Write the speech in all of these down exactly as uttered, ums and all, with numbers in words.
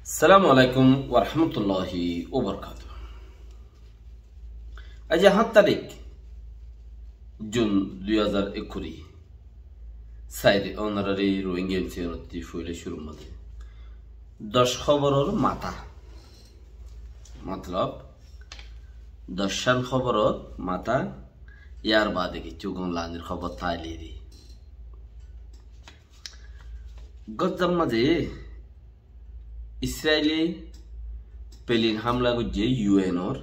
Assalamu alaikum warahmatulláhi wabarakátuhu. Aijja háñt tarík Jun dui házar ekkuri. Sair onorari Rohingya M C N ottí foila cúrur mazé doc hóboror matá. Motolob, doccán hóboror matá, yar baade kessú gom lanir hóbor táile de. Gazza mazé Israile pelin hámla goijjé U N or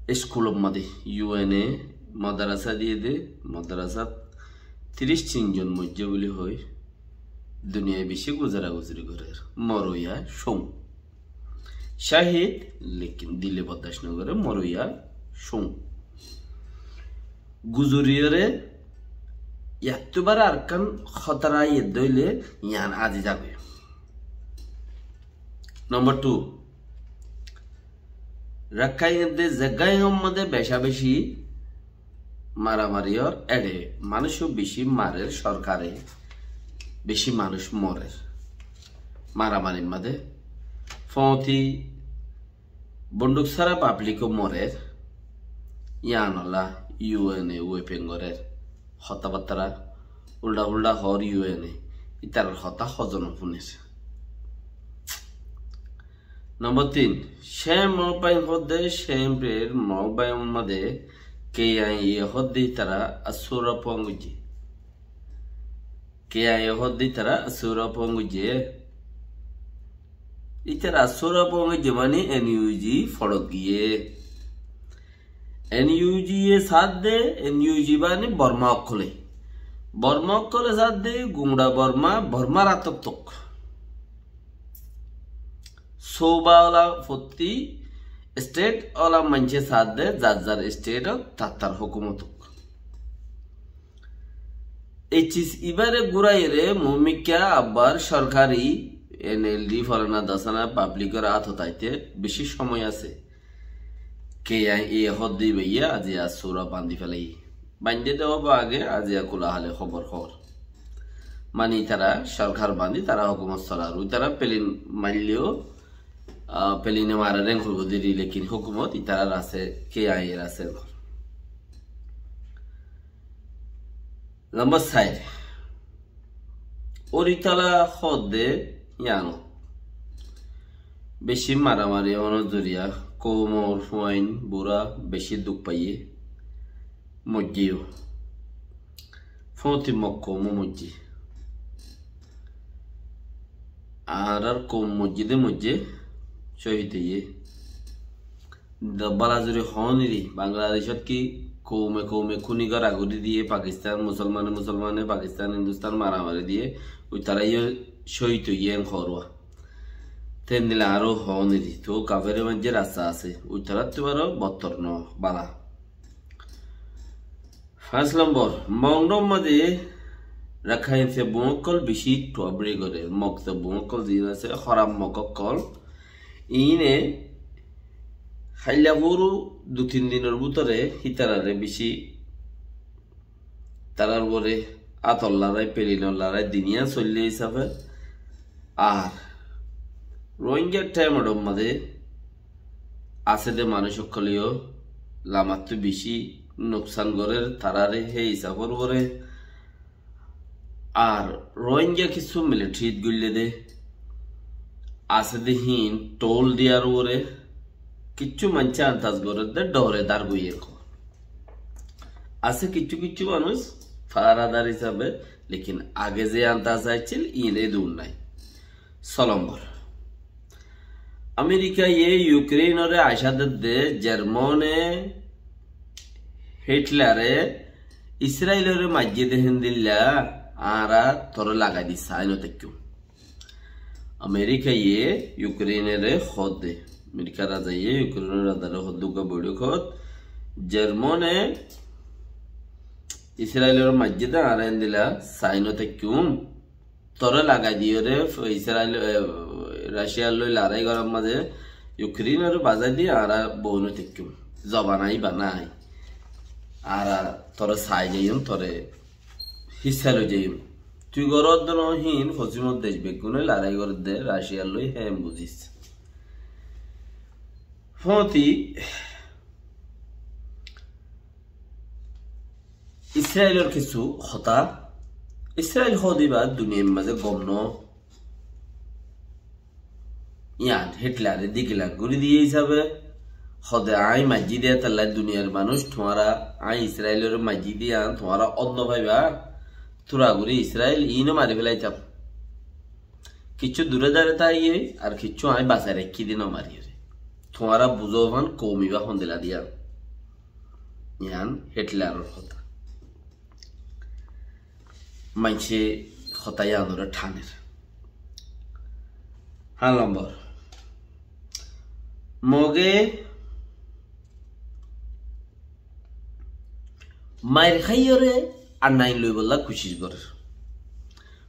eskulor mazé, U N e modarasa diyé de, modarasat tiríc tin zon moijjé buli hoói. Duniyai beci guzara guzari gorér, moroya cóu. Cáhid, lekin dile bordac no goré, moroya cóu. Guzoriyóre yattú bára Arkán hótara aiyér dóile yián azi zagói. Nombor tu, Rakkáin edde zeggái hommóde becá beci maramari ór, eçe manúic beci marer, sorkare beci manúic morer. Maramarir mazé foóñti bonduk sára pablik ó morer, yiánolla U N e wepen gorér, hotábattara ulda-fulda hoór U N e, ítarar hotá hozone fúner. Nombor tin, Cem Mobáin hoódde, Cem rer Mobáin mazé K I A hoódde ítara asúra fúañ goijjé. K I A hoódde ítara asúra fúañ goijjé. Ítara asúra fúañ goijjé mani N U G foçot giyé. N U G e saádde, N U G mani Borma ókkole. Borma ókkole saádde, gumça Borma, Bormar átot tók. Suba ola fottí state ola maincé saádde, zar zar state ot tar tar hókumot ók. Ei ciz ibáre gúraiyóre mumikká abbar sorkari N L D forana dasana pablikor átot aite beci cómoi asé. K I A hoódde ibáye aziya sura bandi félaiye. Bandi de óbo age, aziya kula hale hóbor hoór. Mani ítara sorkar bandi, ítara hókumot solar. Ítara pelin mailleyo, ah, peline mare reng hoibo deri, lekin hókumot ítarar asé, K I A r asé. Nombor sair. Oritala hoódde yiáno. Beci maramari ónor zoriya koumor fuain bura beci duk faiyé, moijjé yó. Foóñti Mog koum ó moijjé. Añárar koum moijjé de moijjé, cóhid óiye. Bála zuri hoóniri, Bangladecót ki koume koume kúni gora gori diyé, Pakistan, Musolmane Musolmane, Pakistan, Hindustan maramari diyé, uitará yó cóhid óiye en hoór. Te endilla aró hoóniri, tóu kafere maijjé rasta asé, uitaráttu aró bottor no, bála. Fañs lombor, Mog or mazé Rakháin sebung ókkol beci tuabri gorér. Mog sebung ókkol ziín asé, hóraf Mog ókkol. Iíne háilla furu dui tin dinor bútore ítarare beci, ítarar uore átor larái, pelinor larái, duniya soille hísafe. Ar Rohingya thaimor mazé asé de manúic ókkole yó lamattú beci nuksan gorér, tarare hé hísafor uore. Ar Rohingya kissú militarit goille de asé de híin thól diyar uore kissú maincé andaz gorér de dhore dar goiyé hoó. Asé kissú kissú manúic faradar hísafe, lekin age ze andaz aiccíl, iín edún nái. Só lombor. Amerikaye Yukreinore acá dedde, Jermone Hitlare Israilore maijjé de héndilla añára tore lagai di sai no táikkiyum. Amerikaye Yukreinore hoódde, Amerikar razaye Yukreinor razare hoódde uggwá boiçókot, Jermone Israilore maijjé de añára héndilla sai no táikkiyum. Tore lagai diyóre Israil, e, Raciyar loi larái gorar mazé Yukreinore bazai di añára boi no táikkiyum. Zoban aiba nái. Añára tore sai zaiyum, tore híssa loi zaiyum. Tui goródde no híin, fosímor dec beggúne larái gorédde Raciyar loi, héen buzís. Fóti Israilor kissú hotá, Israil hoóde íba duniyair mazé gom no. Yián Hitlare diklar gorí diyé hísabe, hoóde aññí maijjí de hétalla duniyair manúic tuáñra, aññí Israilore maijjí de yián tuáñra ónno faiba, túra gorí Israil iíno mari félaitam. Kiccú dure dare táiye, ar kiccú aññí basai raikkí de no mariyóre. Tuáñra buzó fán koum ibá hondilla de yián. Yián Hitlaror hotá. Maincé hotá yiánoré tháner. Hán lombor. Moge mair háiyoré annain loibolla kucíc gorér.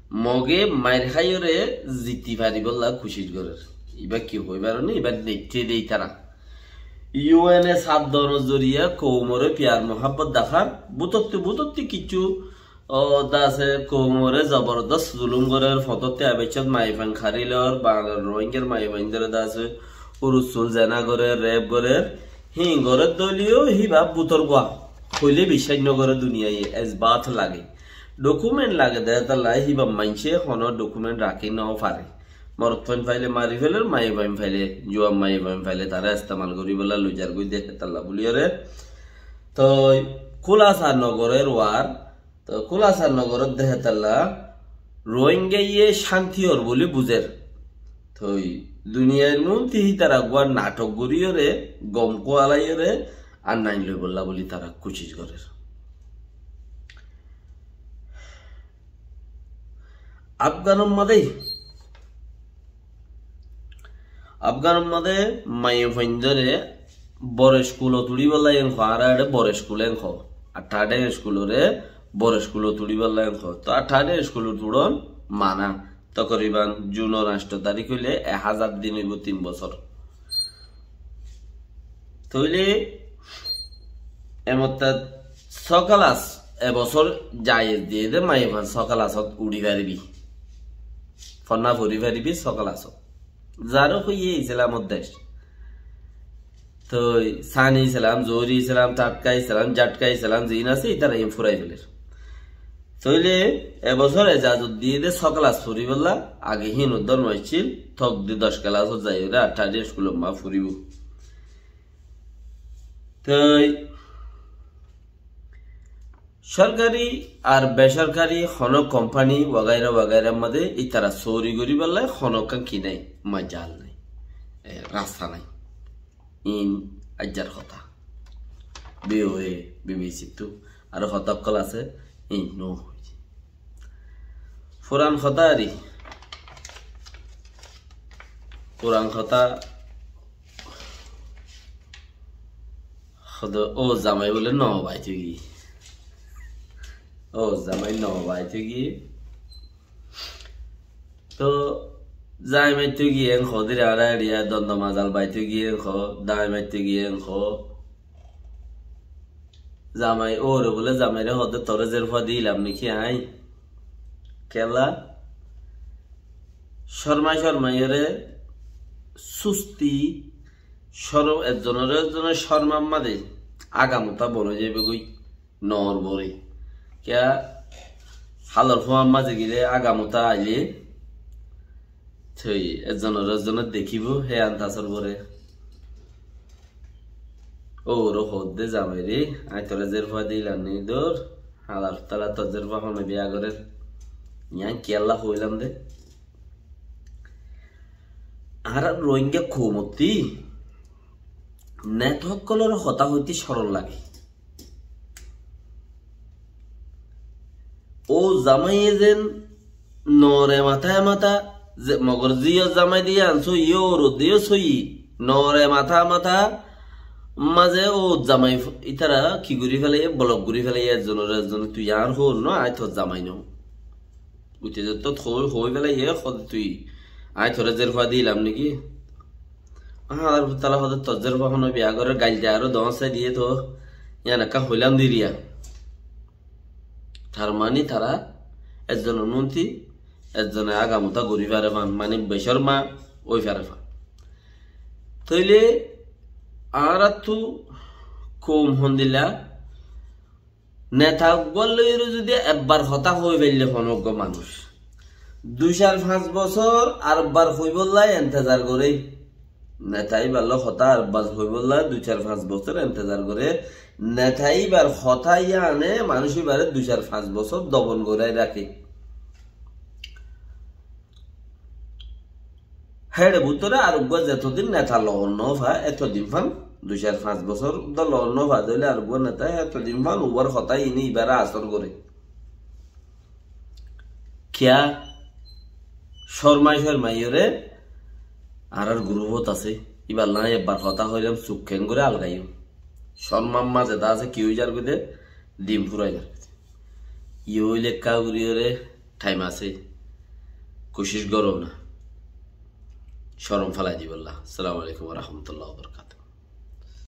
Moge mair háiyoré ziti faribólla kucíc gorér. Ibá ki hoibar né? Ibá neittí de ítara. U N e saf donor zoriya koumoré piyar muhábbot dakár, bútottí, bútottí kiccú, ó, dase koumoré zobordos zulum gorér, fotótte abeccót maiyafuain hári lor, Banglar Rohingyar maiyafuaindóre dase urus sul zena gorér, rep gorér, híin gorér dóliyo híba bútor gua. Hoilé biccác no goré duniyaiye, esbat lage. Dokument lage de hétalla híba maincé honó dokument rakí no fare. Morotfuain faile mari feler, maiyafuain faile, juan maiyafuain faile tará estemal goríbolla loizar goi de hétalla buliyóre. Toi kúlasa no gorér uar, toi kúlasa no gorér de hétalla Rohingyaye cánti ór buli buzér. Toi duniyair muúntu hítara uggúa nathok goríyoré, gom kualaiyóre, annain loibolla buli tará kucíc gorér. Afganor mazé, Afganor mazé maiyafuaindóre boro eskulot uçíbolla en hoó, añára ere boro eskul en hoó. Aththá aththá eskuloré boro eskulot uçíbolla en hoó. Toi aththá aththá eskulot uçón mana. Tokoriban Junor añctho tarík óile ek házar din óibo, tin bosór. Tóile emottá só kelas, e bosór zayez diyé dé maiyafuan só kelasot uçí faribí. Fonná fori faribí só kelasot. Zaré hoiyé Islamor dec. Toi Sani Islam, Zohri Islam, Tatka Islam, Jatka Islam, ziín asé, ítara iín furai feler. Tóile e bosór ezazot diyé dé só kelas foribólla, age híin uddór no accíl, tok di doc kelasot zaiyóre aththá aththá eskulot ma foribó. Toi Sorkari ar besorkari honó kompani wagaira wagairar mazé ítara sóori goríbolla honó ekkán ki nái, majal nái, e, rasta nái. Iín aijjar hotá. B O A, B B C ttu aró hotá ókkol asé, iín no hoói. Furan hotá ari, furan hotá Hoó de, ó zamai bóle no bait ói giyé. Ó zamai no bait ói giyé. Toh zamai maittó giyé en hoó de, añára eriya dondo mazal bait ói giyé en hoó, zamai maittó giyé en hoó. Zamai óre bóle zamaire hoó de, toré zerfua dilam niki aññí. Kiyólla? Cormai cormaiyóre susti Cór-, ezzonoré ezzone córmar mazé agamotá bonói zaibói goi, noor bore. Kiyá, hálor fúañr mazé gile agamotá aile, toi ezzonoré ezzone dekíbo, hé antasor bore. Óuro hoódde zamairé, aññí toré zérfua dilam ni dór, hálar tala tor zérfua hone biya gorér. Yián kiyólla hoóilam dé? Añárar Rohingya koumottí neta ókkolor hotá hoité coron lage. Ó zamaiye zen noore matá matá, ze-, mogor ziyó zamai de yián sóiyi, óuro de yó sóiyi, noore matá matá, mazé ó zamai f-, ítara ki gorí félaiye, bolok gorí félaiye, ezzonoré ezzone tui añár hóor no, aññí tor zamai no. Uite zettó hoói, hoói félaiye, hoóde tui, aññí toré zérfua dilam niki? Añárar futtala hoóde tor zérfua hone biya gorér, gail de aró doóñr sai diyé toó, yián ekká hoilam diriya. Tar mani tará Ezzone ununti, ezzone agamutá gorí fare fán, mani becórma ói fare fán. Tóile añáráttu koum hondilla, neta uggúar lói zodi ebbar hotá hoi faille honó uggúa manúic dui sair fañs bosór arekbar hoibólla entezar goré. Neta íbar loi hotá arekbar hoibólla dui sair fañs bosór entezar goré. Neta íbar hotá yíane manúic íbare dui sair fañs bosór dobon gorí raké. Héçe bútore areggúa zetodin neta loon no fa, etodin fán, dui sair fañs bosór dó loon no fa, dóile areggúa neta etodin fán, uwar hotá iíne ibáre asór goré. Kiyá? Córmai córmaiyóre, añárar gurúfot asé, íbar loi ebbar hotá hoilam, suk keéngori algaiyó. Córmar mazé dá asé, ki ói zargói de, dim fúrai zargói de. Yó óile ekká goríyore thaim asé, kucíc goró na córom félai dibólla. Assalamu alaikum wa rahmatullahi wa barakatuhu.